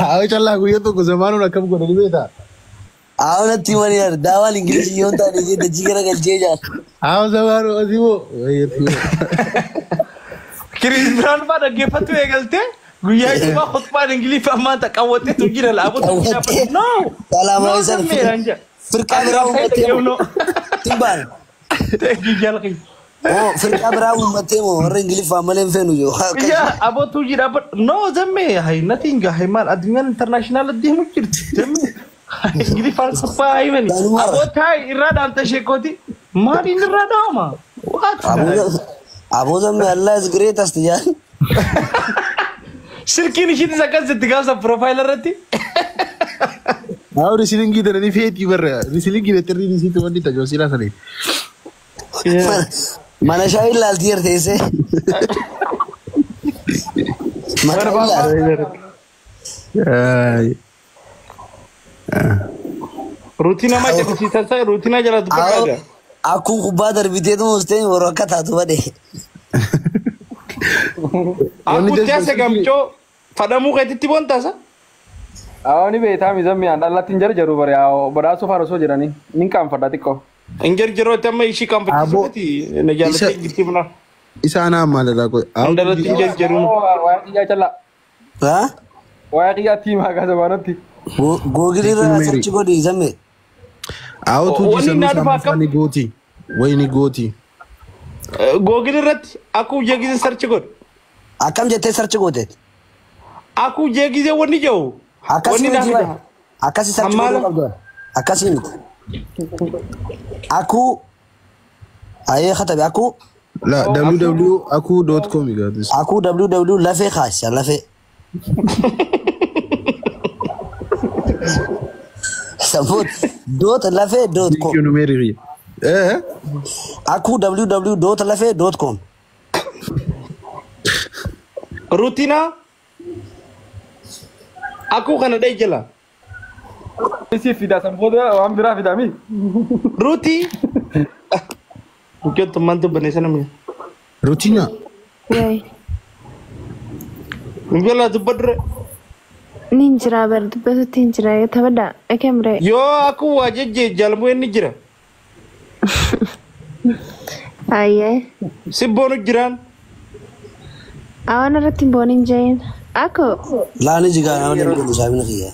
Haa callaa guyyaa tokko zamaanuun akkam godhani beektaa? Haa natti himanii daawaan Ingilishii yoo taane jee dachii gara galchee jaan. Haa zamaanuu asii moo? Chris Brown fa'aa dhaggeeffatu eegaltee guyyaa ijuma khutbaan Ingiliffaa maanta qawwatteetu jira laabutu. Qawwattee. No! Salaamaa No isa zammeeraan jira. firqaa biraa uummattee moo? Timbaan. Jalqi. Oo firqaa biraa uummattee moo warra Ingiliffaa malee hin feenu jiru. Yaa abootu jira but no zammee hay nothing hay maal addunyaan international deemu jirti zammee. Ingiliffaan khutbaa himani. Abootaa irraa dhaamta sheekooti. Maaliin irraa dhaama? What? Aboo zammee Allah is greatest jaan. Silkiin ishiitis akkas jetti gaafsa profile irratti. Haa risilingii daranii feetii barra risilingii xirrii isiitti wanti tajaajila sanii. Mana shaayii ilaaltii jirteessee. Mana ilaalti. Ruutina maa jedhisiisan saa ruutina jala dubbadhaa. Akkuma kubbaa darbiteetu musteen yeroo akka taatu badhe. Akkuutti ase gamcoo fadhamuu keetitti boontaasa. Awwaani beektaa miizammi aan dhallatti hin jarjaru bare badhaasuu faana osoo jiranii nin qaanfadha xiqqoo. Hin jarjarootti amma ishii qaanfachiisuuti na jaallattee jirti buna. Isaan maalirraa qoy. Hundalatti hin jarjaruun. Waa'ee xiyyaa callaa. Haa? Waa'ee xiyyaa tiimaa gaasa baanatti. Googilii irraa search godhi zammee. Haa Wanni tuuti naa dhufa sanuu akkam? ni gooti. Wayi ni gooti. Googil irratti akkuu jeegizee sarchi godhu. Akkam jettee search goote? Akkuu jeegizee wanni jiru. Akkasii Wanni naa miti fida. Akkasii search Ammaala. godhuu qabdu. Akkasii miti. Akkuu ayee katabe akkuu La www.aku.com gaadis. akkuu www lafee kaasa lafee. Sammuun dot lafee dot com. Numeeri. Akkuu www dot lafee dot com. Ruutina akkuu kana dhee jala. Isii fida san booda waan biraa fidami. Ruutii. Mukkeen tummaan dubbanne sana mi'a. Ruutina. Wayi. Mukkeen dubbadure. Nin jira bar dubbatutti hin jira taphadhaa ekem ree. Yoo akkuu waa jejjee jaalmuu inni jira. Ayyee. Sibboonu jiraan. Awaan irratti hin boonin jeen. Akko Laani jigaa nama dandeenyu saamina kiyya.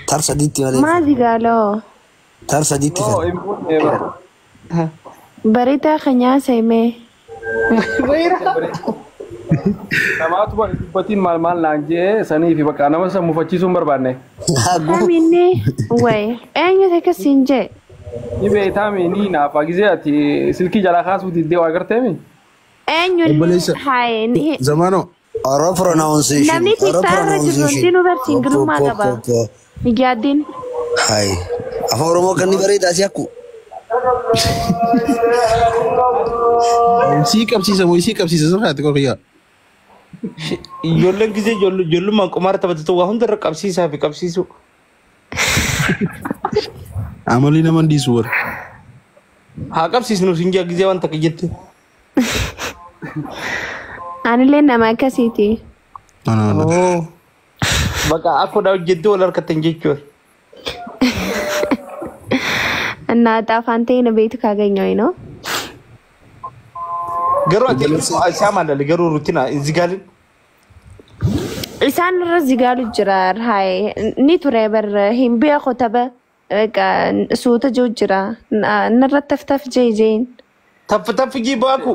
Tar sadiitti malee. maa jigaaloo Tar sadiitti Oo fedha. hin buufne bara. bareedaa kan nyaasa himee. Namaatu bara dubbatiin maal maal naan jee sanii fi bakka nama san mufachiisuu hin barbaanne. Kaminni wayi eenyutu akkasiin jee. Ni beektaa mi ni naafa gisee ati silkii jalaa kaasuu diddee waa agarteemi. Eenyuun Obboleessa. haye Zamaanoo. Oro pronunciation. Namni Oro TikTok irra jiru pronunciation. hundinuu bar singilummaa qaba. Yaaddiin. Hayi. Afaan Oromoo kan ni bareedaa si akku. Sii qabsiisa moo isii qabsiisa sirraati qorqiyyaa. Ijoolleen gisee ijoollummaan qumaara taphatatu waa hundarra qabsiisaa fi qabsiisuu. Amalii nama dhiisu warra. Haa qabsiisnu siin jaa gisee waan takka jette. Anillee nama akkasiiti. No no no. Bakka akka daa hojjettee wal harkattan jechuudha. እና afaan ta'e na beektu kaaganyoo ነው. Garuu ati isaa maallali garuu ruutina zigaalin. Isaan irra zigaalu jira haye ni ture bar hin beeku tapha suuta jiru jira narra taf taf jee jeen. Taffi taffi jii baaku.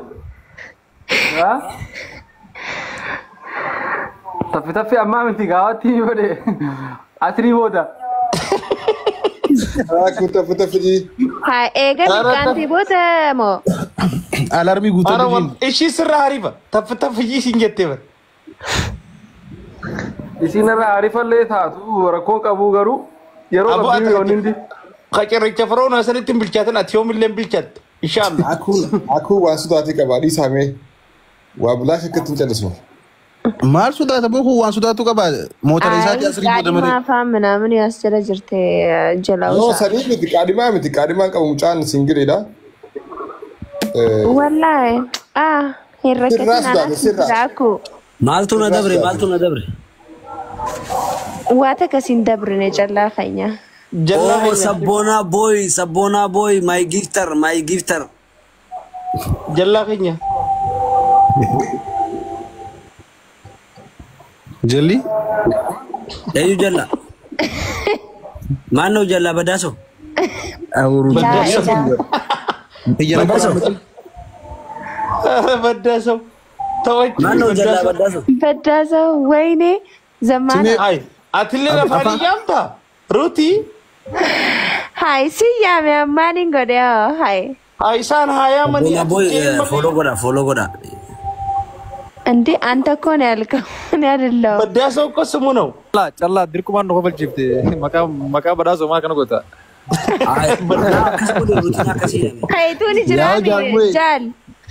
Taffi taffi ammaa miti gaawatti godhe asrii booda. Akkuu taffi taffi jii. Haa eega liqaantii booda moo Alarmii guutuu Ishii sirra hariifa taffi taffi jii siin jettee bar. Isiin irra hariifallee taatu rakkoo qabu garuu yeroo Aboo qabdii yoon hindi. Qacirricha firoon asirratti hin bilchaatin ati yoomillee hin bilchaatte. Inshaallah. Akkuu waan sodaatee qaba dhiisamee waa bilaash akkatti hin callisnu. Maal sodaata boo kun waan sodaatu qaba. Motora isaati asrii booda malee. Qaadhimaa afaan minaamin as jala jirte jalaa No usaa. sanii miti qaadhimaa miti qaadhimaan qabu mucaan singiriidha. Wallaahi ah hin Sirraa rakkatin sodaate anaas sirraa. jira akkoo. Maaltu na dabre maaltu na dabre. Waa takka siin dabrine callaa keenya. Jallaa Oh, keenya. Sabona boy, Sabona boy, my gifter, my gifter. Jallaa keenya. Jalli? Eenyu jalla? Maal noo jalla badaaso? Awuru. Laa ilaa. Badaaso? Baddaasoo. Tawachuu Maal noo jalla baddaasoo. badaaso? Baddaasoo wayne zammaana. Ay, atillee lafaan iyyaamta? Ruutii? Hai si yaame ammaan hin godhe hoo hai. Ay, isaan haa yaamanii Sabona ati boy, jeen malee. follow godha, follow godha. እንዴ አንተ እኮ ነው ያልከው እኔ አይደለሁም። Baddaasoo እኮ ስሙ ነው። Callaa dirqumaan nu kofalchiifte maqaa badhaasoo maa kana goota. Ay, akkas godhe ruutiin akkasii jedhame. Kayituun Yaa jiraami jaalmee. jaal.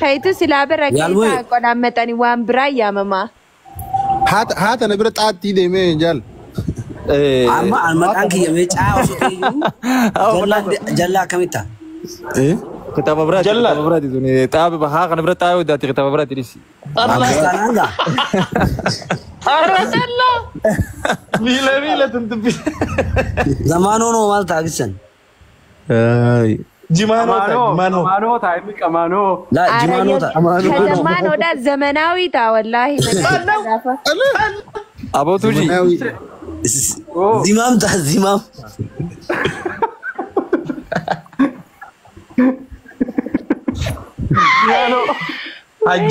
Kayituu silaa bira Jaalmee. keessaa qodhaammatanii waan biraa yaamamaa. Haata na bira xaattii deemee jaal. Amma an maqaan kiyya mee caa osoo ta'e iyyuu jalla akkamitta? Kitaaba biraati Jallaa. kitaaba biraati tuni xaabe haa kana bira xaayoo daati kitaaba biraati dhisi. Xallaa. Taanaan gaa. Arra xallaa. Miila miila tuntubbi. Zamaanoo noo maal taasisan? Jimaanoo ta'a jimaanoo. Amaanoo ta'a inni qamaanoo. Laa jimaanoo ta'a. ከዘማን ወዳ ዘመናዊ ታ ወላሂ Abootuu ji. Zimaam ta'a zimaam.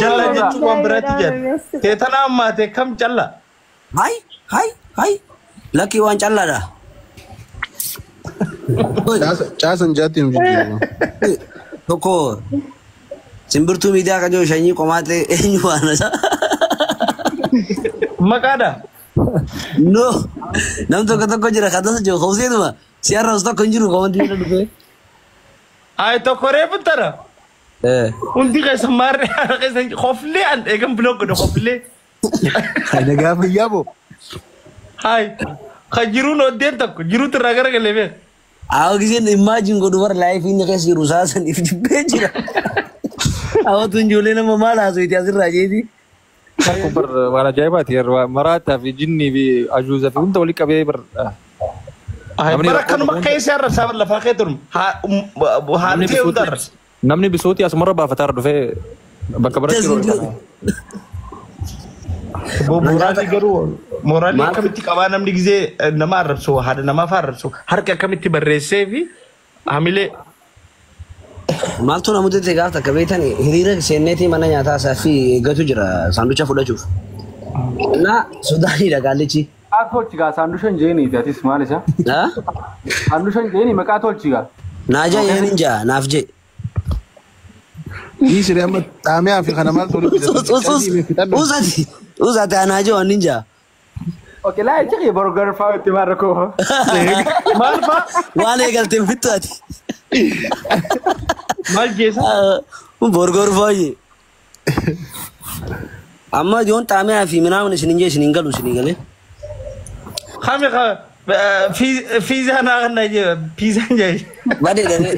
Jallaa jechuun waan biraatti jedha. Teetana ammaatee kam callaa? Hai hai hai. Lakkii waan callaadha. Caasan jaatti nu jijjiirama. Tokko simbirtuu miidiyaa kan jiru shanyii qomaatee eenyu waan isa. Maqaadha. No. Nam tokko tokko jira kan tasa jiru hawseetuma. Si har'a tokko hin jiru komantii bira dhufee. Ay tokko reefu tara. Hundi keessa maarree haala keessa qoflee an eegan biloog godhe qoflee. Nagaa fayyaa boo. Hay kan jiruun oddeen tokko jiruutu irraa garagalee beek. Awwa giseen imagine godhu bara laayifii inni keessa jiru saasan if jibbee jira. Awwa tun ijoollee nama maal haasofti asirraa jeeti. Kun bar waan ajaa'ibaati maraataa fi jinnii fi ajuuza fi hunda walii qabee bar. Ay bara kanuma keessa irra saba lafaa kee turum haatee hunda arrabsa. Namni bisuuti asumarra baafataa dhufee bakka biratti yeroo Mooraalii garuu mooraalii akkamitti qabaa namni gizee nama arrabsu haadha namaaf arrabsu harka akkamitti barreessee fi hamilee. Maaltu na mudate gaaf takka beektan hiriira seenneetii mana nyaataa isaa fi eeggatu jira saanducha fudhachuuf. Na Sudaanidha qaallichi. Maqaa tolchi gaa saandusha hin jeeniiti atis maal isa? Saandusha hin jeeni maqaa tolchi gaa. Naajaa yeen jaa naaf jee. Dhiisire amma xaamiyaa fi kana maal tolu Usati usati anaajaa waan hin jaa. Okay laa jechi borgar faa itti maal rakkoo. Maal faa? Waan eegaltee bittu ati. Maal jeesa? Borgor faayyee. Amma yoon xaamiyaa fi minaamun isin hin jee isin hin galu isin hin galee. Kami fiizaa naa kana jee piizaan jee. Badee dhabee.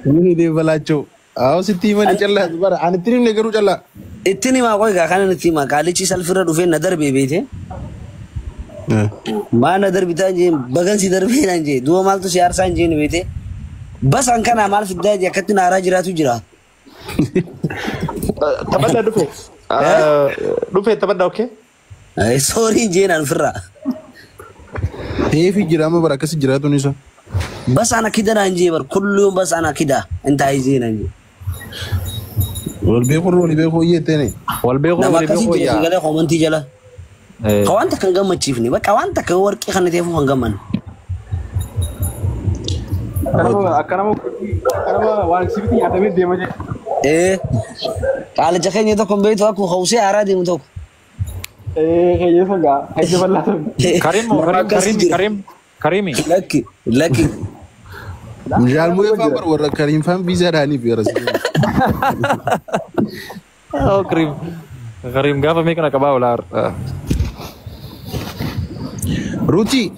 Inni deebalaachoo. Awo sitti himani callaa bara ani itti himne garuu callaa. Ittiin himaa qoy gaa kanan itti himaa qaalichi salfirra dhufee na darbee beete. Maa na darbitaa jeen bagan si darbee naan jee duuba maaltu si aarsaan jeen beete. Basaan kana maal fiddaa jee akkatti naaraa jiraatu jira. Taphadhaa dhufe. Dhufe taphadhaa okay? Sorry jeen an ofirraa. Teefi jira amma bara akkasi jiraatuun isa. Basaan akida naan jee bar kulluun basaan akida intaa jee naan jee. Wal beeku irra walii beeku hojjetteeni. Wal beeku Nama walii akkasii beeku jira yaa. galee komantii jala. Ka waan takka hin gammachiifne bakka waan takka warqii kana ta'eef kan gammanne. Akka nama waan sibiiti nyaatamee deema jee. Qaalicha keenya tokko hin beektu akkuma hawsee haaraa deemu tokko. Keenya sun gaa keenya bal'aa sun. Karim moo Nama Karim akkasii Karim jira. Karim Karimi. Lakki lakki. Jaalmuu faan bar warra Kariim faan viizaa dhaaniif yeroo Oh Karim Karim gaafa mee kana qabaa olaa. Ruutii.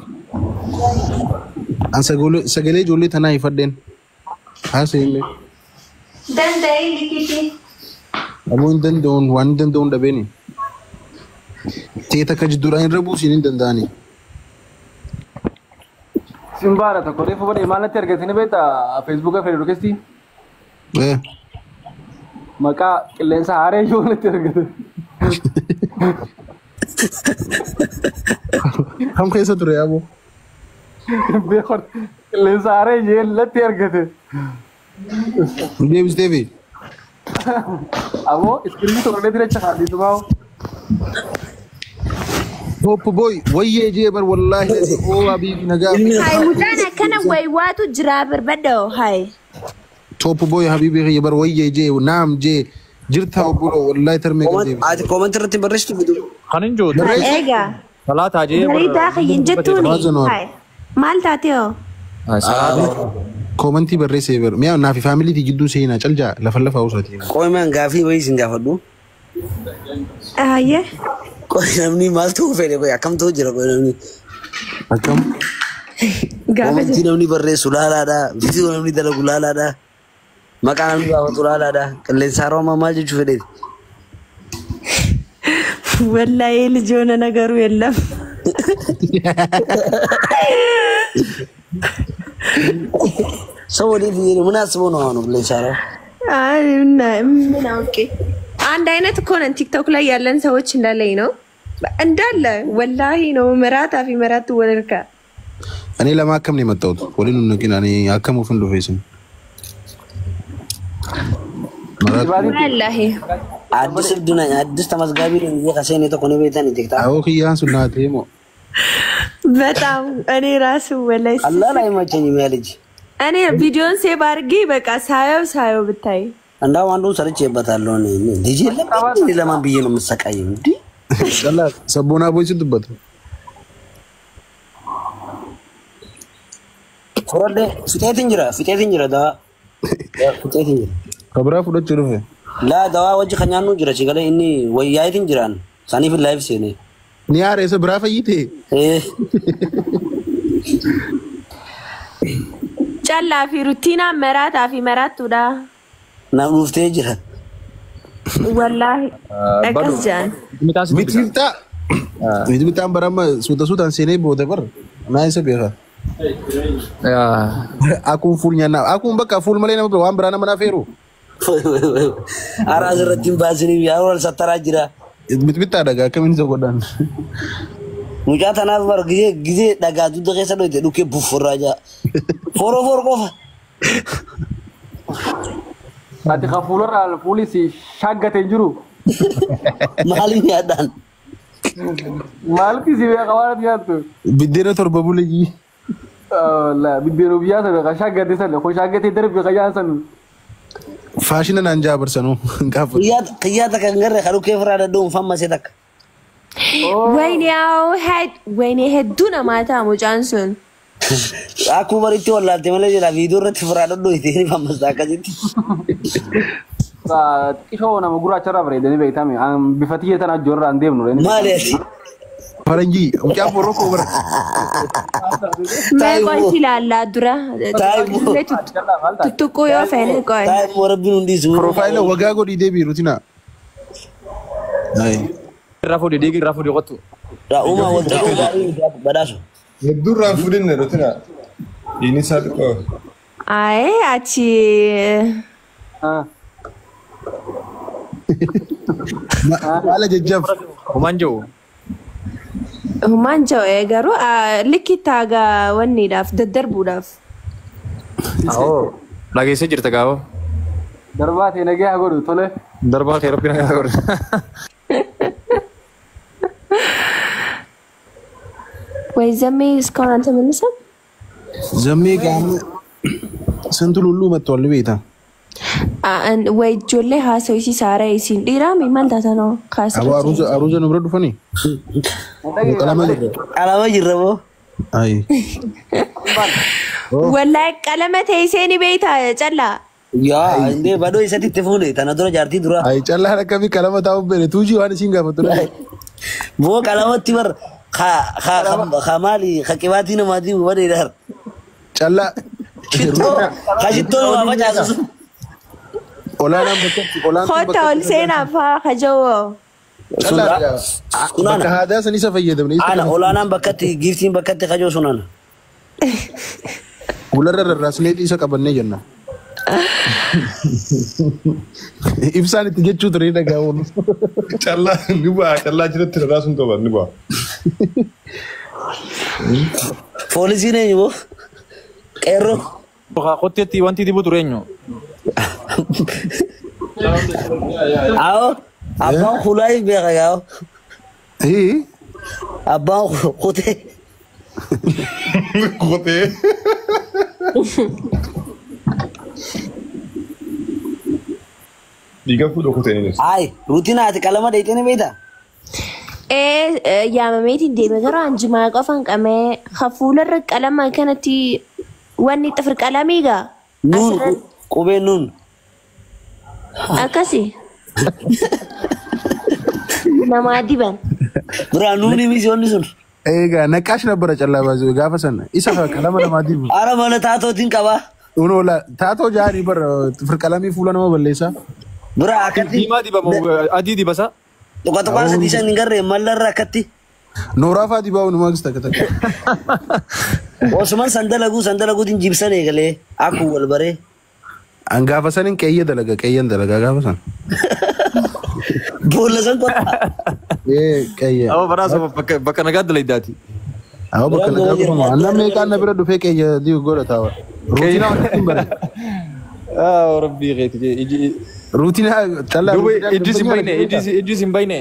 An sagalee ijoollee tanaa ifadheen. Haasa'e illee. Danda'ee likiti. Ammoo hin danda'uun waan hin danda'uun dhabeeni. Ta'e takka jidduudhaan irra buusiin hin danda'ani. Simbaara tokko reefu godhee maalatti argatanii beektaa Feesbuuka Feesbuukesti maqaa qilleensa haaree yoo natti argate. Kam keessa ture yaaboo? Beekon qilleensa haaree jee latti argate. Deebistee fi Ammoo iskiriinii tokko illee diracha kaadhiisu baa'u. Top boy wayyee jee bar wallaahi oo habiibi nagaa. Hay mucaan akkana waywaatu jira barbadoo hay. Top boy habiibi kiyya bar wayyee jee naam jee jirta obboloo wallaahi tarmee kan deebiste. Ati koomantii irratti barreessitu fidu. Kan hin jiru. Egaa Salaataa jee. bareedaa kiyyin jettuuni. Baazanoor. Hay maal taate hoo? Salaataa. Koomantii barreessee bar mi'a naa fi faamiliitii gidduu seenaa caljaa lafa lafa hawwasaati. Qoomaan gaafii wayii isin gaafadhu. Ayyee. Qoy namni maal ta'uu fedhe qoy akkam ta'u jira qoy namni. Akkam? Gaafa Koomantii namni barreessu laalaadha. Viidiyoo namni dalagu laalaadha. Maqaa namni baafatu laalaadha. Qilleensa haroo maal jechuu fedheeti? ወላሂ ልጅ የሆነ ነገሩ የለም። ሰው ወዴት እየሄደ ምን አስቦ ነው አሁን qilleensa haroo? አይ እና ምን አውቄ አንድ አይነት እኮ ነን። ቲክቶክ ላይ ያለን ሰዎች እንዳለኝ ነው እንዳለ ወላሂ ነው መራታ ፊ መራቱ ወለርካ እኔ ለማከም ነው የመጣሁት። ወሊኑ ነቂን እኔ አከሙፍ እንዱፌስን ወላሂ አዲስ እብድ ነኝ አዲስ ተመዝጋቢ ነኝ ብዬ ከሴኔ tokko ni beektan TikTok. አዎ ክያን ሱናቴ ሞ በጣም እኔ ራሱ ወላሂ አላህ አይመቸኝም ያ ልጅ። እኔ ቪዲዮን ሴቭ አድርጌ በቃ ሳየው ሳየው ብታይ እንዳውም አንዱን ሰርቼበታለሁ እኔ ልጅ የለም እንዴ ለማን ብዬ ነው የምሰቃየው? እንዴ ጨላ ሰቦና ቦይ ስንትበት ፍሮዴ ፍጤት እንጅራ ፍጤት እንጅራ ዳዋ ፍጤት እንጅራ ከብራ ፍሎች ሩፈ ላ ዳዋ ወጅ ከኛኑ ጅራ ሲገለ እኒ ወያይት እንጅራን ሳኒፍ ላይፍ ሲኔ ኒያሬ ሰ ብራ ፈይቴ ጨላ ፊ ሩቲና መራታ ፊ መራቱዳ ና ኑፍቴ ጅራ ወላሂ akkas jedhan ሚትሚጣ ሚትሚጣን በራማ ሱታ ሱታን ሴኔ ቦተ በር ናይ ሰ ቤኻ አኩን ፉል ኛና አኩን በቃ ፉል መሌ ነበር ዋን ብራና መናፌሩ አራ ዝረቲን ባስኒ ያወል ሰተራ ጅራ ሚትሚጣ ደጋ ከምን ዘጎዳን ሙጫ ተናፍ በር ጊዜ ጊዜ ደጋ ዱደ ከሰ ዶይተ ዱኬ ቡፍራጃ ፎሮ ፎር ቆፋ Ati ka fuularraa fuulli si shaaggatee hin jiru. maaliin yaadaan Maaltu si beeka waan ati nyaattu? ቢዴነ ቶርበ ቡልይ Biddeenu biyyaa sana ka shaaggatee sana kun shaaggatee darbe ka jaan sana. ፋሽንን አንጃ በርሰኑ እንካፍ ቅያተ ከንገረ ከዱኬ ፍራ ደዶን ፈመሴ ተካ ወይኔ ያው ሄድ ወይኔ hedduu namaa ta'a mucaan sun. Akkuma baritti wallaalte malee jira viidiyoo irratti firaa dhodhooyte ni fammasta akkasitti. Xiqqishoo nama gurraacha irraa bareedanii beektame. Bifa xiyya tana ijoollee hin deemnu. Maali ati? Faranjii mucaan Morookoo bara. Mee qoy ilaallaa dura. Tuttuquu yoo feene qoy. Taa'immoo rabbiin hundi isu. Piroofaayila wagaa godhii deebii rutina. Irraa fuudhi dhiigi irraa fuudhi qottu. Uumaa wal ta'uu gaarii badhaasu. Hedduu irraa fuudhinne rutina. Dhiinni isaa xiqqoo. Ayi achi. Haala jajjab. Homaan jiru. Humaan jiru garuu likki taagaa wanniidhaaf daddarbuudhaaf. Awoo dhageessee jirta gaafa. Darbaa ta'e nagee haa godhu tole. Darbaa ta'e rabbi nagaa godhu. ወይ ዘሜ እስካሁን አልተመለሰም። ዘሜ ጋር ስንቱ ሉሉ መጥቷል ቤታ ወይ ijoollee haasawisi saara isin dhiiraa mi maal taata noo Aboo aruuza aruuza nu bira dhufanii? Qalama jirra. Qalama jirra moo? Ayi. Wallahi qalama teessee ni beeyta callaa. Yaa indee badoo isatti itti fuune tana dura jaartii dura. Ayi callaan akkamii qalama taa'uuf beele tuujii waan isiin gaafatu. Moo qalamatti bar ka ka ka maali ka qibaatii namaatii badee dar. Callaa. Shittoo ka shittoo namaa facaasu. Olaanaan bakka olaantuun Kota ol seenaa faa kajawoo. Bakka aadaa san isa fayyadamne. Ana olaanaan bakkatti giiftiin bakkatti kajoo sunana. Fuularra rarraasnee isa qabannee jenna. Ibsaan itti jechuu ture dhagaa oolu. Callaa ni bu'aa callaa jirutti rarraasuun ta'u ni bu'aa. Poolisiin eenyu boo? Qeerroo. Qotteetti wanti dibu ture eenyu? Awo abbaan hulaa hin beeka yaa'u. Abbaan qotee. Qotee. Dhiiga fuudhu qoteen innis. Ayi ruutiin haati qalama dheeyitee ni beektaa? Yaamameetiin deeme garuu anjimaa qofaan qabee hafuularra qalama kanatti wanni xifir qalamii gaa. Nuun qubeen nuun. Akkasi. Namaa diban. Biraa nuuni misi wanni sun. Egaa naqaash nabbara callaa baasuu gaafa sana isa qalama namaa dibu. Ara mana taatootiin qabaa. Unoola taatoo jaanii bara xifir qalamii fuula nama balleessaa. Biraa akkatti. Diimaa dibamu adii dibasa. Tuqa tuqaa sadii shan hin garree mallarra akkatti. Nooraa fa'aa dibaa walumaa gista akka takka. Osuman sandalaguutiin jibsan eegalee akkuma wal baree. An gaafa sanin qeeyya dalaga qeeyyan dalagaa gaafa san. Boolla san qotaa. Ee qeeyya. Awwa baraasa bakka nagaa dalaydaati. Awwa bakka nagaa qofa. Annan meeqaan na bira dhufee qeeyya dibu godha taawa. Ruutinaa walitti hin bare. Rabbii keeti. Ruutinaa callaa. Duuba ijji sin bayne ijji sin bayne.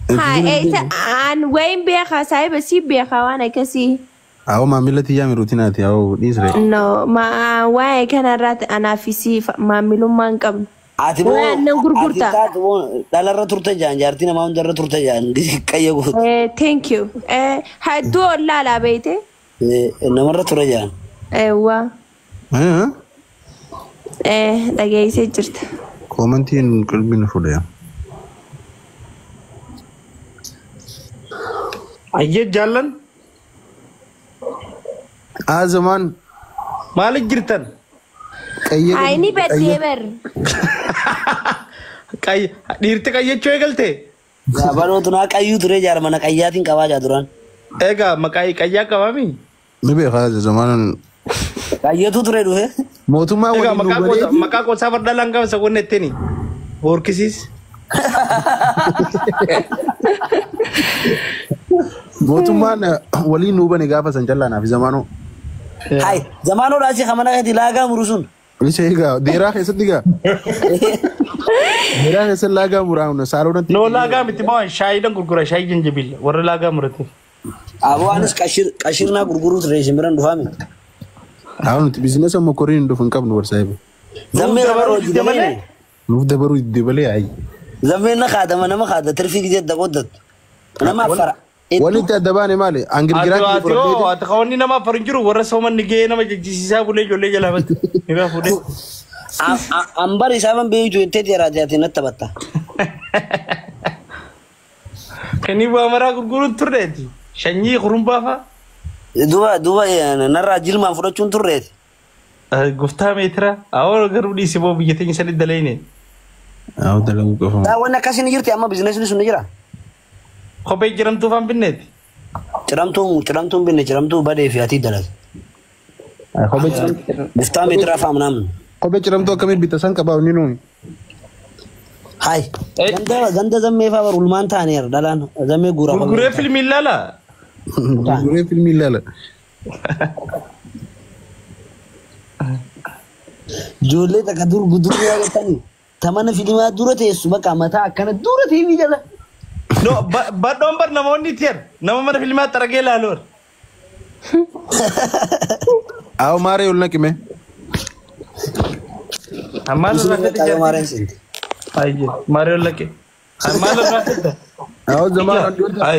Haa an wayin beekaa saayiba si beekaa waan akkasii. Awwa maamila tiyyaa mi ruutinaati awwa dhiisre. No ma waa'ee kanarraatti anaafis maamilummaa hin qabnu. Ati moo Waan nan gurgurta. Ati taatu moo dhalarra turte jaan jaartii namaa hundarra turte jaan qayya gootu. Thank you. Hedduu ollaalaa beeyte. Namarra ture jaan. Eewwa. Dhageessee jirta. Koomantiin qalbii nu fuudhe. Ayyee jaallan. Azamaan. Maaliif jirtan? Ayni baddee bar. Dhiirti qayyachuu eegalte? Gaafaan tunaa qayyuu ture jaara mana qayyaatiin qabaa jaa duraan. Egaa maqaa qayyaa qabaami? Ni beekaa zamaanan. Qayyatu ture dhufe. Mootummaa Egaa waliin nu bareedu. maqaa qoosaa farda langaa isa wanne etteni. Horkisiis. Mootummaan waliin nu bane gaafa san callaa naaf zamaanoo. Hai zamaanoo dhaasi kamana keeti laagaa muru sun. Isa egaa deeraa keessatti egaa. Deeraa keessatti laagaa muraa hunda saaloonatti. No laagaa miti moo shaayiidhaan gurgura shaayii janjabiil warra laagaa murate. Aboo anis qashirnaa gurguruu ture isin biraan dhufaame. Haa nuti biizinasa mokoriin hin dhufu hin qabnu barsaa'e. Zammee dabaruu dabaruu didde malee? Nuuf dabaruu didde malee ayi. Zammeen na kaadama nama kaada tirfii gisee qooddattu. Nama afara. Walitti adda baane maali? Angirgiraatti Ati yoo ati kawanni nama afar hin jiru warra soomanni gahee nama jechisiisaa bulee ijoollee jalaa batte. Ni baa fuudhee. Ambar isaaban beeytu jettee jiraate ati natti taphatta. Kanii bu'aa maraa gurguruun turreeti. Shanyii kurumbaa fa'a. Duuba duuba narraa jilmaan fudhachuun turreeti. Gooftaa meetira. Awwa garuu dhiisee boo biyya teenya sanii dalayne. Awwa dalaguu qofama. Wanni akkasii ni jirti amma biizinasni sun ni jira. Kophee jiramtuu faan binneeti. Ciramtuun binne ciramtuu badee fi ati dalage. Gooftaa meetira afaan namni. Kophee ciramtuu akkamiin bitta san qabaa inni nuuni. Hai ganda zammee fa'aa bar ulmaan ta'aniira dhalaan zammee guuraa. Gurguree filmii ilaala. Gurguree filmii ilaala. Ijoollee takka dur guduruu yaadatanii tamana filimaa dura teessu bakka mataa akkana dura teemii jala. No badhoon bar namoonni tiyan nama mana filmaa xaragee ilaaluun. Awwa maaree ol naqime. Ammaan irraa fedhe Qayyoo jaartii. maareen seente. Ayyee maaree ol naqe. Ammaan irraa fedhe. Awwa zamaan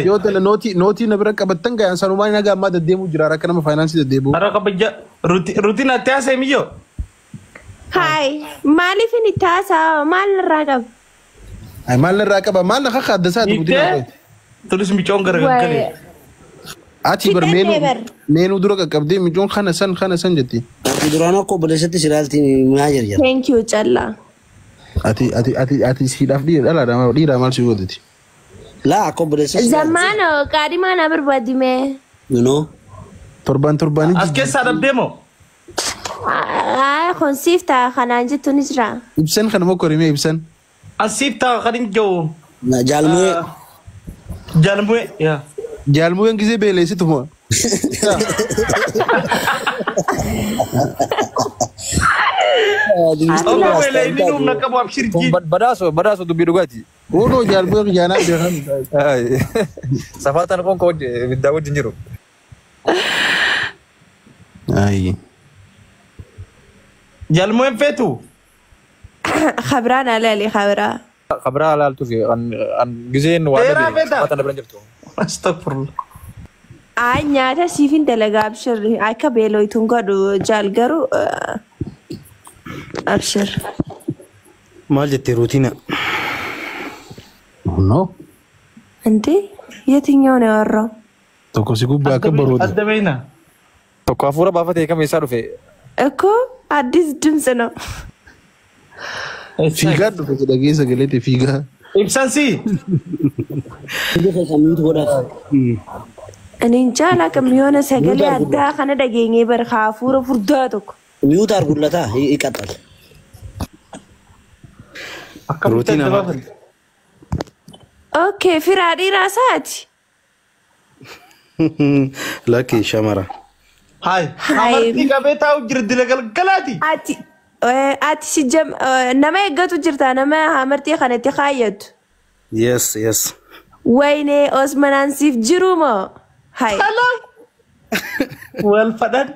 yoo tala nootii na bira qabattan ga'an sanumaan nagaa ammaa deddeemuu jira akka nama faayinaansii deddeebi'u. Hara kabaja ruutiin atti haasa'e miyyoo. Hai maaliif inni taasaa maal irraa qaba? Ay maal irraa qaba maal na kakka isaati Hiiktee turis micoon garagalee. Ati bar meenuu dura qaqqabdee micoon kana san kana san jetti. Duraan akka obboleessatti si ilaalti maa jirjira. Thank you callaa. Ati ati ati ati siidhaaf dhiira dhalaadha dhiira maal si gooteti. Laa akka obboleessatti si ilaalti. Zammaano qaadhimaa na barbaadime. You know. Torbaan torbaanii As keessaa dhabdee moo? Ay konsiif ta'a kanaan jettu ni jira. Ibsan kana mokkorimee ibsan. Asiif ta'a kan hin jiru. Jaalmu'ee. Jaalmu'ee. Yaa. Jaalmu'een gisee beeleessitu moo? Amma beela inni humna qabu abshirjii. Badaaso badaaso dubbii dhugaati. Oonoo jaalmu'een jaanaa beekan. Safaataan qoonqoo ibiddaa wajjin jiru. Ayi. Jaalmu'een feetu. Khabiraan alaali khabiraa. Khabiraa alaaltuu fi an giseen waa Dheeraa dhabe feetaa? safaataan bira jirtu. Astagfirullah. Ay nyaata siif hin dalagaa abshirri akka beeloytuun godhu jaal garuu abshir. Maal jettee ruutiina? No. እንዴ የትኛው ነው ያወራው? Tokko si gubbaa akka barooda. Adda beeyna. Tokko hafuura baafatee kam eessaa dhufe? እኮ አዲስ ድምፅ ነው። Fiigaa dhufe si dhagee sagalee ta'e fiigaa. Ibsan si. እኔ እንጃ አላውቅም። የሆነ ሰገሌ አዳ ከነ ደገኘ በር ካፉረ ፉርዳ tokko Miyuuta argullataa ይቀጥል። Akkamitti adda baafate? ኦኬ firaa dhiiraa isaati. Lakki shamara. Hayi. Amartii qabee taa'u jira dila galgalaati. Ati ati si jam nama eeggatu jirta nama amartii kanatti kaayyatu. Yes yes. ወይኔ Osmanaan siif jiru moo? Hai. Wal fadhan.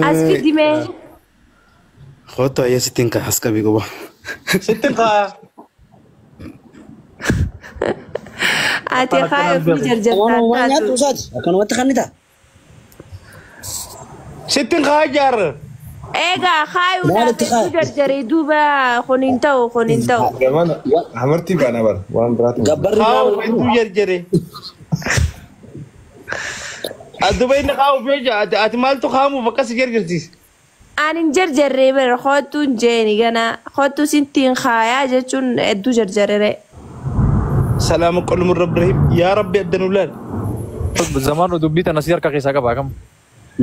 As fidime. Kottu ayya sittiin kaa as qabii quba. Sittiin kaa. Ati kaaya ofii jarjartaan Waan nyaattu taatu. isaati. Akkanumatti kannita. Sittiin kaa jaarra. Egaa kaayuudhaaf Maalitti hedduu jarjaree duuba kun hin ta'u kun hin ta'u. Zamana amartii baana bara waan biraati. Gabbarri Kaa'u hedduu jarjaree. Adduba inni kaa'u fi ati maaltu kaa'amuuf akkas jarjarsiise? Ani hin jarjarree bara kottu hin jeeni gana kottu sittiin kaayaa jechuun hedduu jarjarere. Salaama qolmu rabbi rahim yaa rabbi adda nu laal. Zamaanoo dubbii tana si harka keessaa qaba akkam.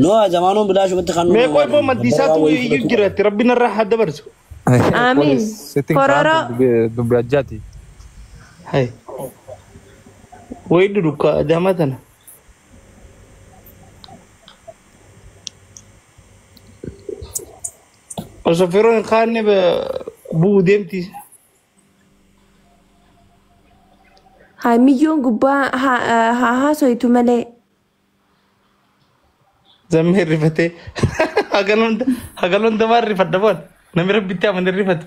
No zamaanoon bilaashumatti kan Mee qoy immoo maddiisaatu iyyuu jiraatti rabbi narraa haa dabarsu. Amiin. Sittiin Kororoo. kaan dubbii ajjaati. Hai. Wayi dudukka adama tana. Osoo firoo hin kaanne bu'uu deemti. Haa miyyoon gubbaa haa haasoitu malee. Zammee rifatee hagaloon damaa rifadha boon namni rabbitti amane rifatu.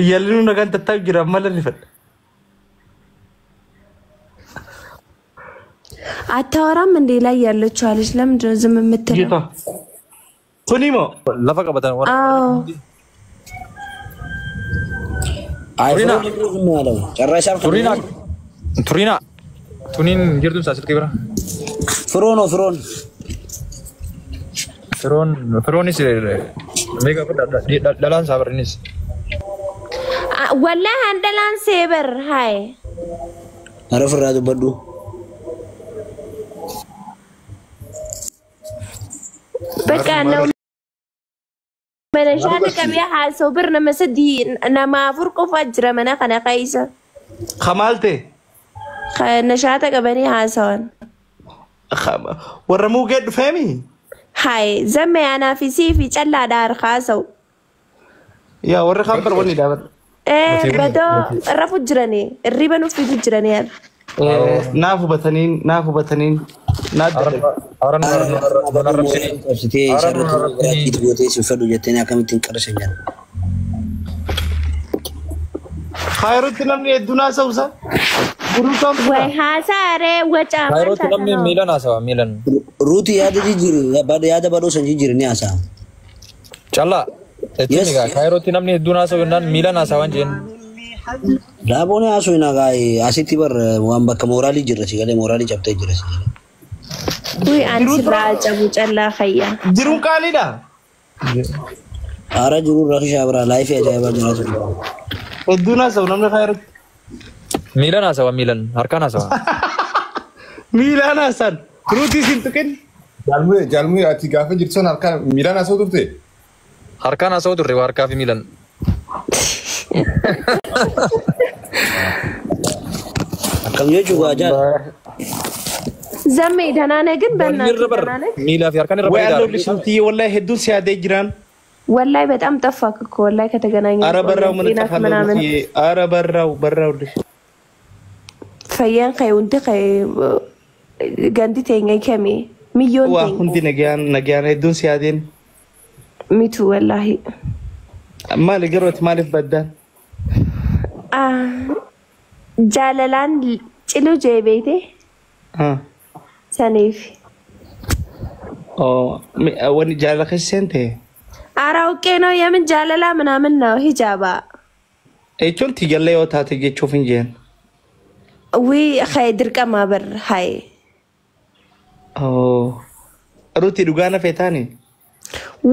Yaalli nu nagaan tattaa'u jira amma rifadha. አታወራም እንዴ ላይ ያለችው አለች። ለምንድን ነው ዝም የምትለው? ጌታ kuni moo Lafa qabatan warra. አዎ አይ ፍሮን ዝም ያለው ጭራሽ አልከ Turiina. Turiina. Tuniin jirtu isaa silkii bira. ፍሮን ነው ፍሮን Firoon firoonis meeqa dhalaan isaa barrinis. ወላሂ አንደላን ሴበር ሃይ ኧረ ፍራ dubbadhu በቃ ነው መነሻ qabee haasa'u bir nama sadii nama afur qofa jira mana kana keessa. Kamaal ta'e Nashaata qabanii haasawan. warra muukee dhufeemi. Haye zamme anaa fi sii fi callaadha haasa'u. Yaa warri kaan barwanni dhaabata. Badoo rafu jiranii hirriba nuuf fidu jiranii. Naaf hubataniin naaf hubataniin naa dadhabe. Aran arrabsini. Qabsitee isarratti gootee si fedhu jettee akkamittiin qarshee nyaata. Kaayirotti namni hedduun haasa'usa. Way haasaaree wacaa Kaayirootti namni miilan haasawa miilan. Ruuti yaada jijjiiri yaada badhoo san jijjiiri ni haasa'a. Callaa. Jechuun egaa kaayirootti namni hedduun haasawu jennaan miilan haasawaan jeen. Daaboon haasoo hin hagaa asitti bar waan bakka mooraalii jirra si galee mooraalii cabtee jira si galee. Uy ani sirraa cabu callaa fayyaa. Jiruun qaaliidha. Haara jiruun rakishaa biraa laayifii ajaa'ibaa jiraatu. Hedduun haasawu namni kaayirootti. Miilan haasawa miilan harkaan haasawa. Miilaan haasaan. Ruutii siin tuqin. Jaalmuu jaalmuu ati gaafa jirtu sana harkaan miilaan haasa'u turte. Harkaan haasa'u turre waa harkaa fi miilan. Akkam jechuu gaa jaal. ዘሜ ደህና ነህ ግን? በእናትህ Irra ደህና ነህ? miilaa fi harkaan irra Way bareedaa. alloolli sultiyye wallahi hedduun si yaadee jiraan. ወላይ በጣም ጠፋክ እኮ ወላይ ከተገናኘን Ara barraa'u mana ጤናክ cafaa ምናምን ሩትዬ. Ara barraa'u barraa'u. ፈየን ከይ ውንቲ ከይ ገንዲ ቴኛ ከሚ ሚዮን Waa ቴኛ hundi nagaan nagaan hedduun si yaadeen. ሚቱ ወላሂ Maali garuu ati maaliif baddaan? jaalalaan cilu jee beeyte saniif Wanni jaalala keessa seente? ኧረ አውቄ ነው የምን ጃለላ ምናምን ነው ሂጃባ Jechuun tiyyallee yoo taate jechuuf hin jeen. ዊ ከይ ድርቀማ በር ሀይ Ruuti dhugaa na feetaani?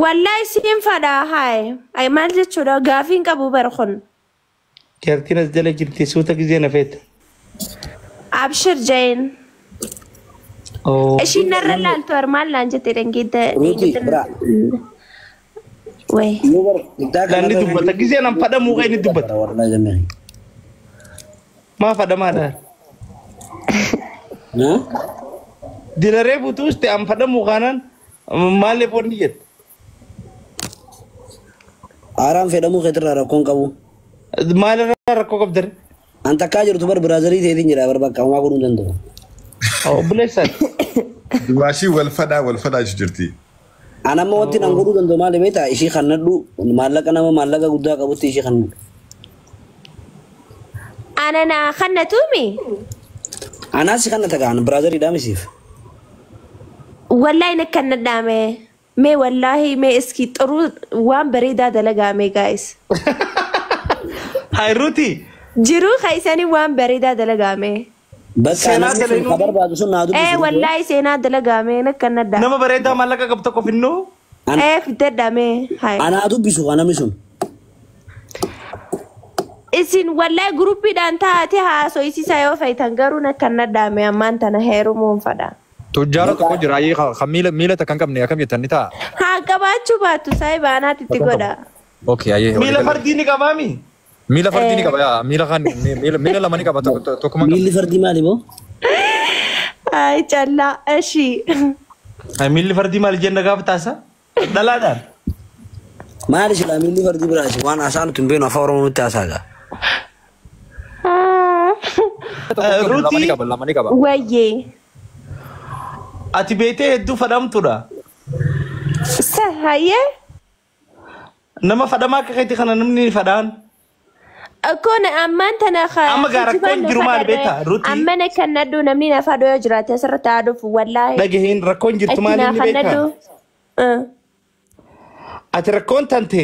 ወላይ ሲን ፈዳ ሀይ አይ maal jechuudha gaafiin qabu bar kun Jaartiin as jala jirti suuta gizee na feeta. abshir jeen ishiin narra laaltu armaan laan jette dhangeedda Ruuti bira. ወይ Yoo bar guddaa kana Inni dubbata gizee nan fadhamuu kan inni dubbata. Wallahi zammee. Maa fadhamaadha? Dilaree butuus ta'e an fadhamuu kaanaan maaliif wanni jette? Aaraan fedhamuu keetirraa rakkoon qabu. Maalirraa rakkoo qabdare? An takkaa jirtu bar biraazarii ta'eetiin jira bar bakka homaa godhuu hin danda'u. Obboleessaan. Dubaashii wal fadhaa wal fadhaa jirti. An amma wanti nan godhuu danda'u maali beektaa ishii kannadhu maallaqa nama maallaqa guddaa qabutti ishii kannadhu. anana kannatuumi Anaas kanna takaan biraazarii dhaamisiif. wallahi na kannadhaame mee wallahi mee iski xuruu waan bareedaa dalagaame gaayis Hai Ruuti. jiruu kaysanii waan bareedaa dalagaame Bakka Seenaa namni sun dalaguu- ka barbaadu sun naa ee dubbisu. wallahi seenaa dalagaame na kannadha Nama bareedaa maallaqa qabdu tokko finnoo. ee fidadhaame hay Anaa dubbisu kan namni sun. isin wallahi guruppiidhaan taate haasoysiisa yoo feetan garuu na kannadhaame ammaan tana heerumuun fadha Tujjaara tokko jira ayyee kan miila miila takka hin qabne akkam jettan ni ta'a. haa qabaachuu baattu saayiba anaatti itti godha Okay ayyee. Miila fardii ni qabaami? Miila fardii ni qaba yaa miila kan miila miila lama ni qaba tokko tokkuma Miilli fardii maali moo? ay callaa እሺ Miilli fardii maali jenna gaafa taasa? Dhalaadhaan. Maali silaa miilli fardii biraasi waan haasaan nuti hin beeknu afaan Oromoo nutti haasaa gaa. lama ni qaba lama ni qaba. ወዬ Ati beetee hedduu fadhamtuudha. hayyee Nama fadhamaa akka keetii kana namni ni fadhaan. እኮ ammaan tana Amma gaa rakkoon jiru maal beektaa? Ruutii. Amma na kannadhu namni na fadhoo yoo jiraate asirratti haa dhufu wallaahi. Dhagaheen rakkoon jirtu Itti maal na inni beektaa? kannadhu. Ati rakkoon tante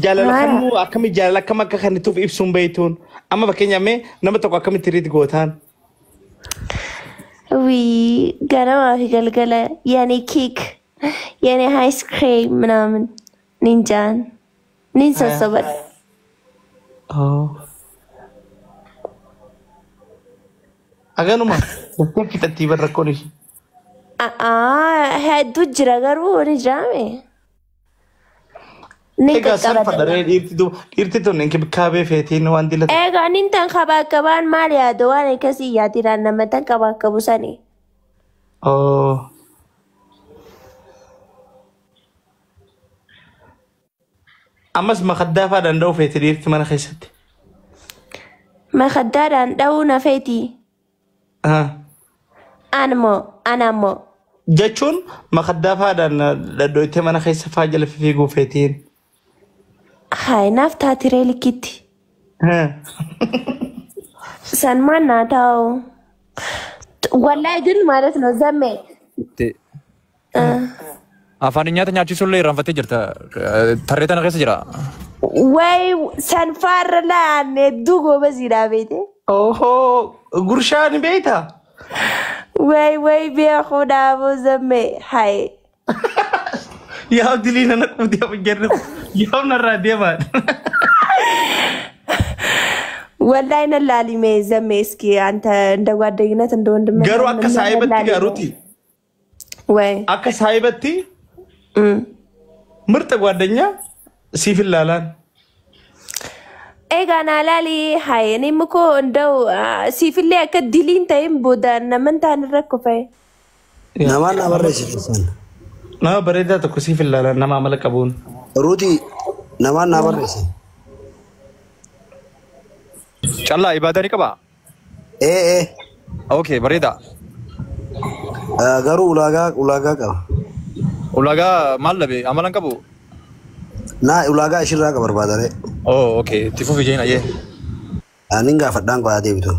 jaalala kamuu akkami jaalala akkam akka kennituuf ibsuun beektuun amma fakkeenyaaf mee nama tokko akkamitti riit gootaan. Wii ganamaa fi galgala የኔ ኬክ የኔ አይስክሬም ምናምን ኒንጃን ኒን sossoban. Haganuma jettee fixattii bar rakkoon ishee. Hedduu jira garuu ni jiraame. Ni Egaa san qaqqabata. fadharee dhiirti dhiirti tun inkibkaabee feetiin waan dilata. Egaa nin tan qabaaqabaan maal yaadu waan akkasii yaadinaan nama tan qabaaqabu sani. Ammas makaddaa fa'aa danda'u feeti dhiirti mana keessatti. Makaddaadhaan dha'uu na feeti. Anmoo anammoo. Jechuun makaddaa fa'aadhaan dhadhooytee mana keessa fa'aa jala fiiguu feetiin. Hayi naaf taatiree likkitti. San maal naa taa'u. Wallahi ግን ማለት ነው ዘሜ Afaan nyaata nyaachisuullee irraanfattee jirta. Tarree tana keessa jira. ወይ sanfaarra laan hedduu goobasiidhaa beete. Ohoo gurshaa ni beektaa? ወይ ወይ beekuudhaafuu ዘሜ hayi. Yaa dilii nana quutii hafu jarri yaa narraa deemaa. ወላሂ ነላሊሜ ዘሜ እስኪ አንተ እንደ ጓደኝነት እንደ ወንድም Garuu akka saayibatti gaaruuti. ወይ Akka saayibatti mirxa ጓደኛ siif ilaalaan. ኤጋና ላሊ ሀይ እኔም እኮ እንደው ሲፍሌ akka diliin ta'in booda naman ta'an irra kufe. Namaan naa barreessite san. Nama bareedaa tokko siif ilaalaan nama amala qabuun. Ruuti namaan naa barreesse. Callaa ibaadaa ni qabaa? Ee ee. Okay, bareeda. Garuu ulaagaa qaba. Ulaagaa maal dhabe? Amala hin qabu? Naa ulaagaa ishirraa qaba barbaadare. Oh, okay. Itti fufi jeen ayyee. Anin gaafadhaan qo'aa deebitu.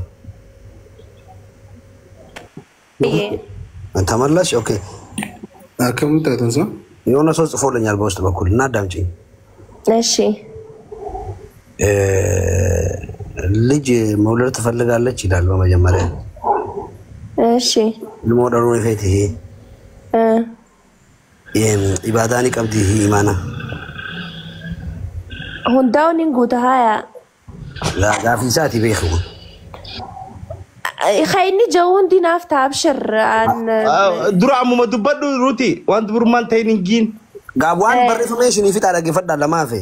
ተመለስሽ? ኦኬ። Akkamitti taatan sa? የሆነ ሰው ጽፎልኛል በውስጥ በኩል እና አዳምጪኝ። እሺ። ልጅ መውለድ ትፈልጋለች ይላል በመጀመሪያ። እሺ። ልመውለዱ ፌት ይሄ ኢባዳኒ ቀብዲ ይሄ ኢማና hundaa'uun hin guuta haya. gaafiisaati beeku. Khayni jiru hundi naaf ta'a abshir. Dura ammuma dubbadhu Ruuti waan dubrummaan ta'in hin giin. Gaaf waan barreeffamee isinii fixa dhaggeeffadhaa lamaa fe.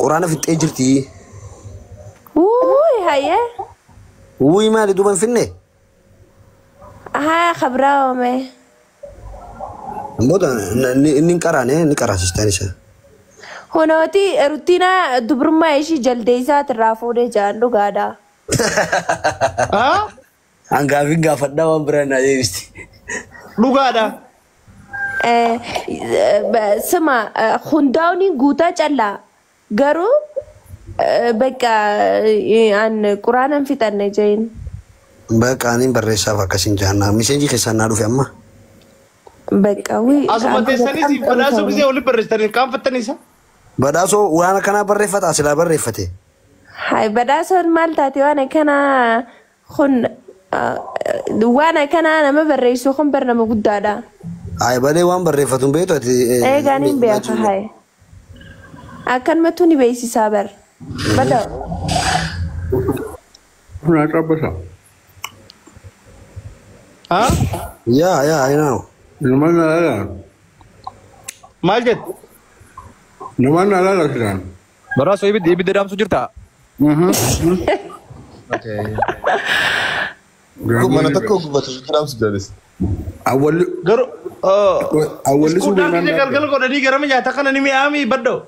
Quraana fixxee jirti. Wuuy haye. Wuuy maali duuba hin finne? Haya khabraawame. Booda inni hin qaraane ni qaraasistaan isa. Hunooti rutina dubrummaa ishii jaldeessaati irraa fuudhee jaan dhugaadha. Hangaafiin gaafadhaa waan biraan naa deebisti. Dhugaadha. Sima hundaa'uun guutaa callaa garuu bakka an quraana hin fixanne jeen. Bakka ani barreessaaf akkasiin jaannaa miseenji keessaan naa dhufe amma. Bakka wii. Asuma teessanii siif badhaasuu gisee walitti barreessitanii qaanfattanii isa. Badhaasoo waan akkanaa barreeffata silaa barreeffate. Hai badhaasoon maal taate waan akkanaa kun waan akkanaa nama barreessu kun bar nama guddaadha. Hai balee waan barreeffatu hin beektu ati. Eegaan hin beeka hai. Akkanumatti ni beeksisaa bar. Badhaa. Naa qabbasa. Yaa yaa I know. Namaan naa laala. Maal jettu? Namaan naa laala silaan. Badhaasoo ibidda dhaamsu jirtaa? Mana tokko gubatu dhaamsu jaalis. Awwalli. Garuu. Awwalli sun Iskuudhaan gisee galgala godhanii gara nyaata kana ni mi'aami baddoo.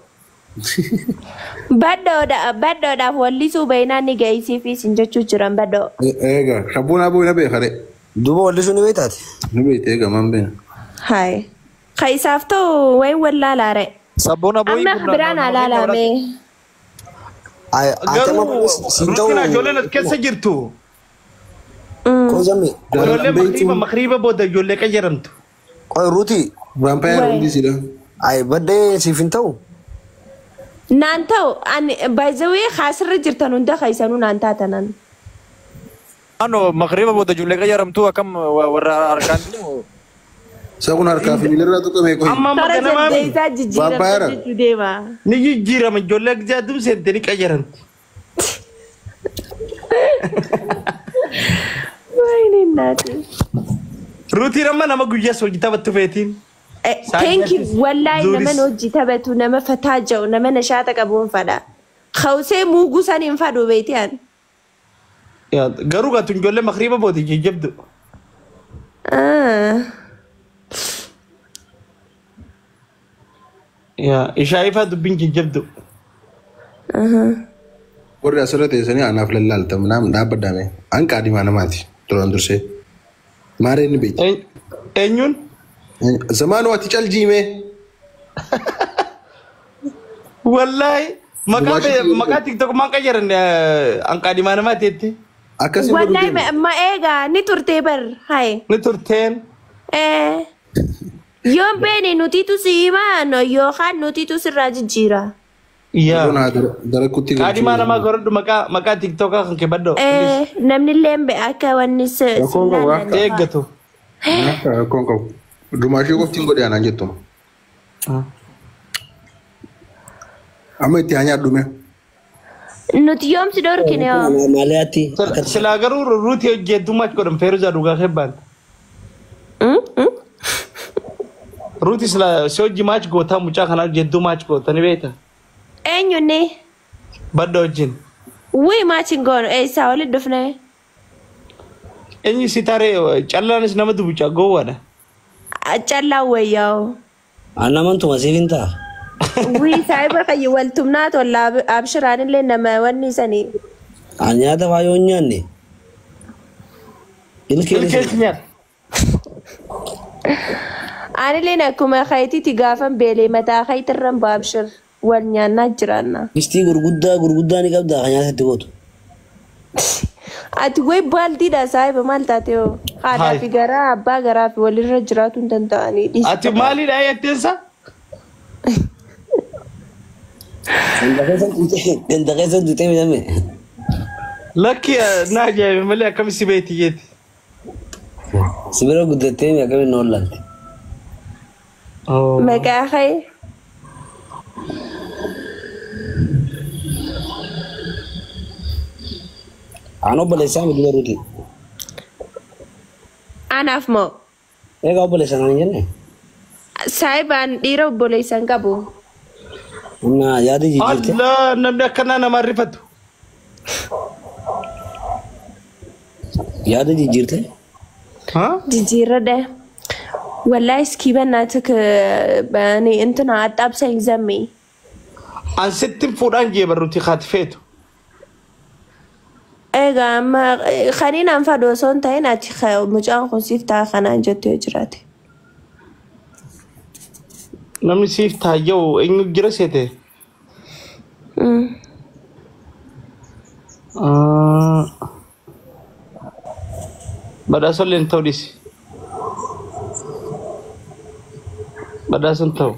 Baddoodhaaf wallisuu baay'inaan ni gaisiif isin jechuu jiran baddoo. Eega sabboon aboo na beekare. Duuba wallisuu ni beektaati? Ni beekte eega maan beena. Hai. Kaisaaf ta'u wayin wallaalaare. Sabboon aboo Amma biraan alaalame. Garuu ruutina ijoolleen as keessa jirtu. Qoy zammi. Ijoollee makriiba booda ijoollee qayyaramtu. Qoy Ruuti. Vaampaayar hundi sidha. Ay baddee siif hin ta'u? Naan ta'u ani baay'ee kaasirra jirtan hunda kaisanuu naan taatanan. Naannoo makriiba booda ijoollee qayyaramtu akkam warra harkaan deemu? Isa kun harkaa fi miilarraa tuqame qoy. Amma amma Kara ganamaami. jaldeessaa jijjiiramta jechuu deema. Ni jijjiirama ijoollee gisee aduun seente ni qayyaramti. Wayne naati. Ruutiin amma nama guyyaa hojii taphattu feetiin. Thank you. Wallahi nama hojii taphatu nama fataa jiru nama nashaata qabu hin fadha. Kawsee muuguu san hin fadhu beekti an. Garuu gaatu ijoollee makriiba booda jajjabdu. Ishaayifaa dubbiin jajjabdu. Warri asirra teessanii anaaf lallaalta naam dhaabbadhaame. An qaadimaa namaati duraan dursee. Maaree ni beekti. Eenyuun? Zamaanuu ati caljiimee. Wallaahi maqaa tiktok maan qayyaran an qaadimaa namaati jetti. Akkasii Wallahi ma eegaa ni turtee bar haye. Ni turteen. Yoon beene nutiitu si himaa yookaan nutiitu sirraa jijjiira. Yaa. Qaadimaa namaa gorodhu maqaa tiktookaa kan kee baddoo. Namni illee akka wanni Rakkoon qabu akka. Eeggatu. Rakkoon qabu. Dumaashii qoftiin godhe anaan jettu. Amma itti haa nyaadhume. Nuti yoom si dhorkine hoo? Maaliyaatti. Silaa garuu ruutii hojjettu maach godhan Feeruzaa dhugaa kebbaan. Ruutii silaa si hojii maach gootaa mucaa kanaa hojjettu maach goota ni beekta. Eenyunni? Badda wajjin. Wii maach hin goonu eessaa walitti dhufne? Eenyu si taree callaanis nama dubucaa gowwaadha. Callaa wayyaa'u. Anamantuma siif hin ta'a. Wii saayiba kayyi waltumnaa tola abshiraanillee nama wanni sanii. An nyaata faayoo hin nyaanne. Ilkeen nyaata. Anilleen akkuma kayitiitti gaafan beelee mataa kayitirran baabshir wal nyaannaa jiraanna. Mistii gurguddaa gurguddaa ni qabdaa kan nyaata itti gootu. Ati wayi baaldiidha saayiba maal taate hoo? Haadhaa fi garaa abbaa garaa fi walirra jiraatu hin danda'anii dhiisi. Ati maalidha jetteensa? Ganda keessa duutee midhame. Lakki na ajaa'ibe malee akkami si beekti jeeti. Sibira guddattee akkamiin na wallaalte. Maqaa kee? Aan obboleessaa miti baruuti. Anaaf moo? Egaa obboleessa naan hin jenne? Saayibaan dhiira obboleessa hin qabu. Humna yaada jijjiirte. Allah namni akkanaa nama rifatu. Yaada jijjiirte. Jijjiirradha. Wallahi እስኪ በእናትህ እኔ እንትን አጣብሰኝ ዘሜ። An sittin fuudhaan jee barruuti haati feetu. Egaa amma kaniin an fadhu osoo hin ta'in ati mucaan kun siif ta'a kanaan jettu yoo jiraate. Namni siif taayya'u eenyu jira seete? Badhaasollee hin ta'u dhiisi. Badhaason ta'u.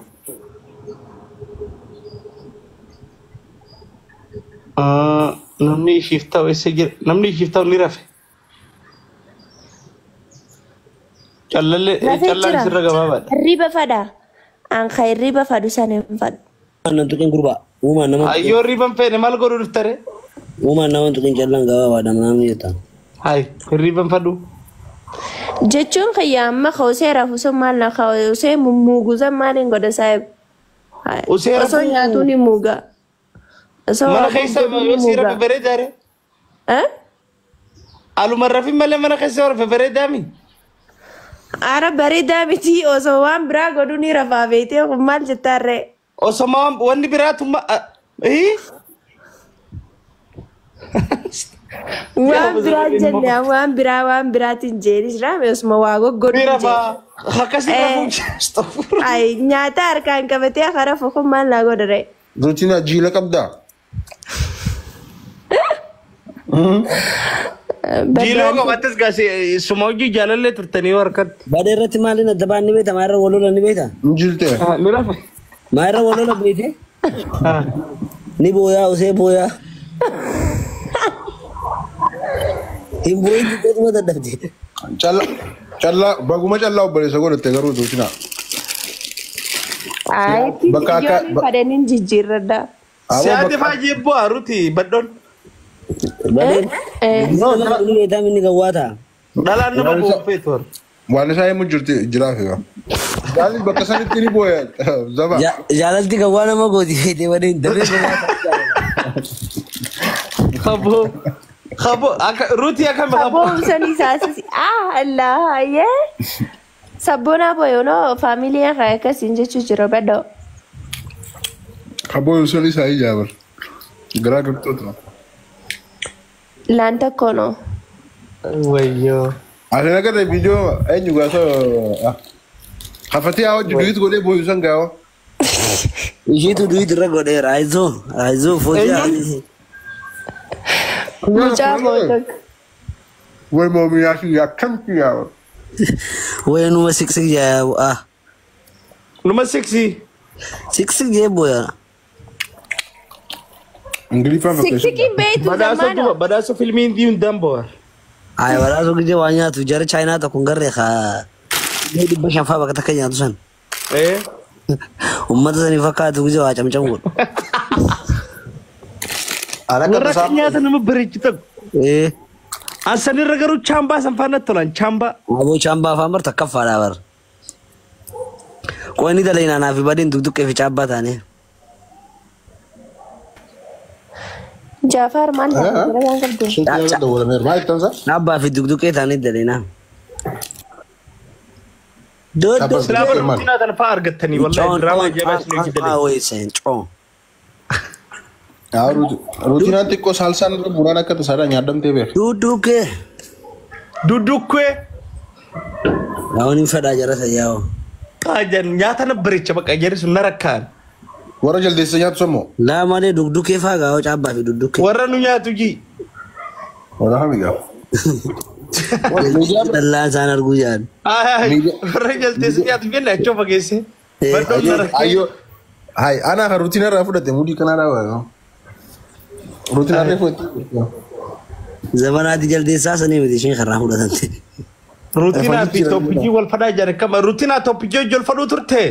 Namni ishiif ta'u eessa jira? Namni ishiif ta'u ni rafe. Callallee Rafee callaan jira. sirra gabaabaadha. Hirriba fadha. An ka hirriba fadhu sana hin fadhu. Uumaan tuqin gurbaa. Uumaan nama tuqin. Ayyoo hirriba hin feene maal godhuu dhuftare? Uumaan nama tuqin callaan gabaabaadha namni jettaan. Hayi hirriba hin fadhu. Jechuun kiyya amma ka osee rafu sun maal na ka osee mummuugu san maaliin godha saayib. Osee Osoo rafuu nyaatu ni muuga. Osoo mana waa keessa gurguru ni yoo si rafe muuga. bareedaare. Eh? Aluma rafin malee mana keessa yoo rafe bareedaami. Ara bareedaa miti osoo waan biraa godhuu ni rafaa beektee kun maal jettaarree? Osoo wanni biraatu Waan biraa jenne waan biraa waan biraatiin jeeni jiraame osuma waa goggodhu Ni jee. rafaa akkasii rafuu. Ay nyaata harkaan qabatee akka rafu kun maal naa godha ree? Ruutiin jiila qabdaa? Jiiloo qabattes gaasee suma hojii jaalallee turtanii harkatti. Badee irratti maaliin adda ba'an ni beekta? Maa irra wal lolan ni beekta? Hin jiltee? Ni rafe. Maa irra wal lolan beekte? Ni booyaa osee booyaa. Hin booyin xiqqootuma dadhabde. Callaa callaa baguma callaa obboleessa godhatte garuu ruutinaa. Ay Bakka akka yoon fadhaniin jijjiirradha. Si'aati baay'ee bu'aa ruuti baddoon. Badeen. Nama ni beektaa inni gawwaa ta'a. Dhalaan nama bu'uufeetu. Waan isaa himu jirti jiraaf egaa. Jaalli bakka sanitti ni booya zaba. Jaalalti gawwaa nama gooti beektee badeen dafee gawwaa ta'a. Qaboo qaboo akka ruutii akkami qaboo. Sabboon sanii saasisi ah Allah yee. Sabboonaa booyoonoo faamiliin haa akkasiin jechuu jira badhoo. Kaboo sun isaa ijaabar. Garaa gartoota. Laan tokko noo. Wayyoo. Asina gara viidiyoo eenyu gaasa hafatee haa hojii duwit godhee booyu san gaawa. Ishiitu duwit irra godheera. Ayizoo ayizoo foojii. Mucaa booyoo. Way moomiyaa si akkamti yaawa. Way numa siksik jaa ah. Numa siksi. Siksik jee booya. Ingiliffaan fakkeessu. Siksikiin beektu zammaanoo. Badhaasa filmii hindii hundaan boha. Ay badhaasa gijee waan nyaatu jara chaayinaa tokko hin garree kaa 500 faa bakka takka nyaatu san. Uummata sanii fakkaatu gijee waa camcamu godhu. Warra akka nyaata nama bareechitan. Asanirra garuu chaambaa san faana tolan chaambaa. Aboo chaambaa afaan bar takkaffaadha bar. Qoonni dalaginaa naaf badeen dugduqqee fi chaabbaa taane. Jaafar maal taate? Chaabbaa fi dugduqqee taane dalaginaa. Silaa bar ruutinaa tan fa'aa argattanii wallahi diraamaa ajaa'ibaa isin hojii dalagee. Ruutinaan xiqqoo saalsaan irra bu'uuraan akka tasaadhaa nyaadamtee beeku. Duddukkee. Duddukkee. Namoonni hin fedhaa jara sayyaa'oo. Qaajan nyaata na bareecha bakka jarri sun na rakkaan. Warra jaldeessa nyaatu sammoo. Laa malee dugdukkee fa'aa gaa'oo caabbaa fi duddukkee. Warra nu nyaatu ji. Warra hami gaa'oo. Dallaa isaan arguu jaal. Warra jaldeessa nyaatu jenna achoo fageesse. Ayyoo. Hai ana kan ruutinaa irraa fudhate mudii kanaa dhaabaa. Ruutinaa irraa fudhate. Zabanaati jaldeessaa sanii miti isheen karaa fudhatante. Ruutinaa fi tooppijii wal fadhaa jira kama ruutinaa tooppijii wal fadhuu turte.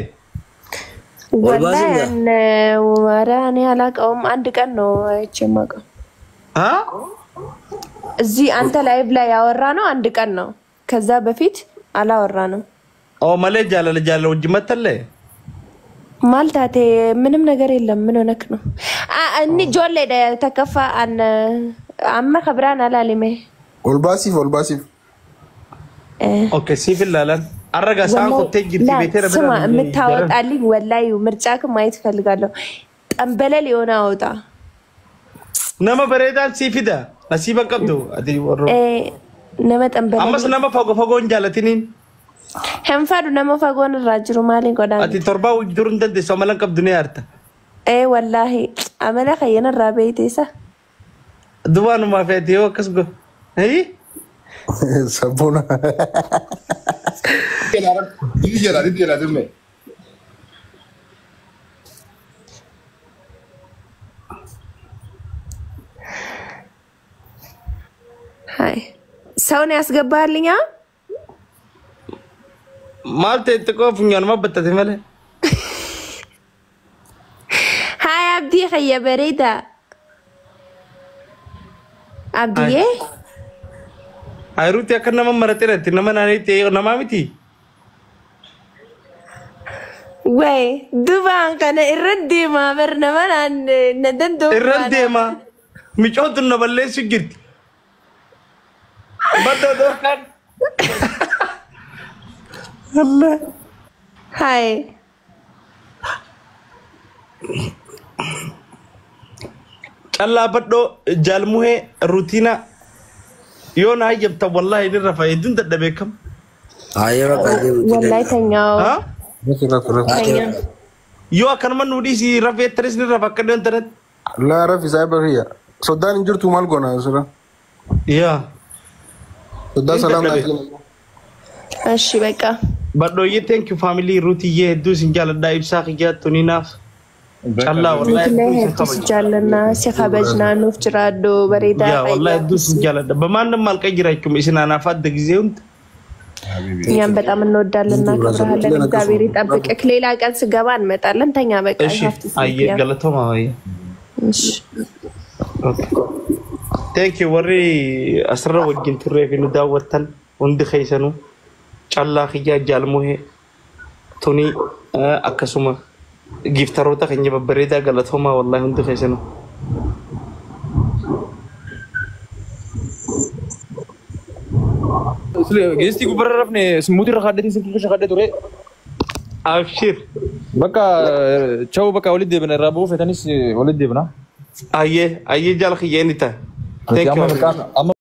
ወላሂ ኧረ እኔ አላውቀውም። አንድ ቀን ነው አይቼ የማውቀው። እዚህ አንተ ላይቭ ላይ ያወራ ነው አንድ ቀን ነው። ከዛ በፊት አላወራንም። ኦ መሌ ጃለለ ጃለለ ውጅ መተለ ማልታቴ ምንም ነገር የለም። ምን ሆነክ ነው? እኒ ጆሌ ተከፋ አን አመ ከብራን አላሊሜ ኦልባሲፍ ኦልባሲፍ ኦኬ ሲቪል ላለን አረጋ ሳን ኮቴ ጅርቲ ቤቴ ረብራ ስማ፣ የምታወጣልኝ ወላሂ ምርጫክ ማየት ፈልጋለሁ። ጠንበለል የሆነ አውጣ። ነመ በሬዳን ሲፊዳ ነሲበን ቀብዱ አዲ ወሮ ነመ ጠንበለል አመስ ነመ ፈጎ ፈጎን ጃለቲኒን ህንፈዱ ነመ ፈጎን ራጅሩ ማሊን ጎዳን አቲ ቶርባ ውጅዱር እንደንደ ሶመለን ቀብዱ ነው ያርታ ወላሂ አመለ ከየነ ራበይቴሳ ዱባኑ ማፈት ይወ ከስጎ አይ ሰቦና ሃይ ሰውን ያስገባልኛ ማልተ ጥቆፍኛን ማበተት መለ ሃይ አብዲ ኸየ በሬዳ አብዲዬ አይሩት ያከነመ መረጥረት ነመናኔ ነማሚቲ ወይ ዱባን ከነ irra በር ነመናን ነደንዶ irra deema micoon tun na balleessu jirti baddo dorkan Allah ሃይ callaa badhoo jaalmuhee ruutiina yoo na hayyamta wallahi ni rafa hedduun dadhabee kam ወላሂ ተኛው yoo akkanuma nu dhiisi rafee taris ni rafa akka dhiyoon tanatti Laa rafi saayibar hiyya. Soddaan hin jirtu maal goona asirra? Yaa. Soddaa salaam እሺ በቃ Badhooyyee thank you family ruutiyyee hedduu isin jaaladhaa ibsaa kiyyaa tuniinaaf callaa wallahi hedduu si jaallanna si kabajnaa nuuf jiraadhu bareedaa yaa wallahi hedduu isin jaaladha በማንም አልቀይራችሁም isin anaaf adda ጊዜ ሁንት እኛም በጣም እንወዳለን እናከብርሃለን። እግዚአብሔር ይጠብቅህ። ሌላ ቀን ስገባ እንመጣለን። ተኛ በቃ። እሺ አየ ገለቶማ አየ እሺ thank you warri asirra wajjin turree fi nu daawwattan hundi keessanuu callaa kiyyaa jaalmuhee tuni akkasuma giiftaroota keenya babbareedaa galatoomaa wallahi hundi keessanuu. Geestii gubbarra rafne smoothie irra kaaddeetiin silkii keessa kaaddee ture. Abshir. Bakka chawu bakka walitti deebina irraa bu'uu feetanis walitti deebina. Ayyee ayyee jaal kiyyee ni ta'a. Thank you. Amma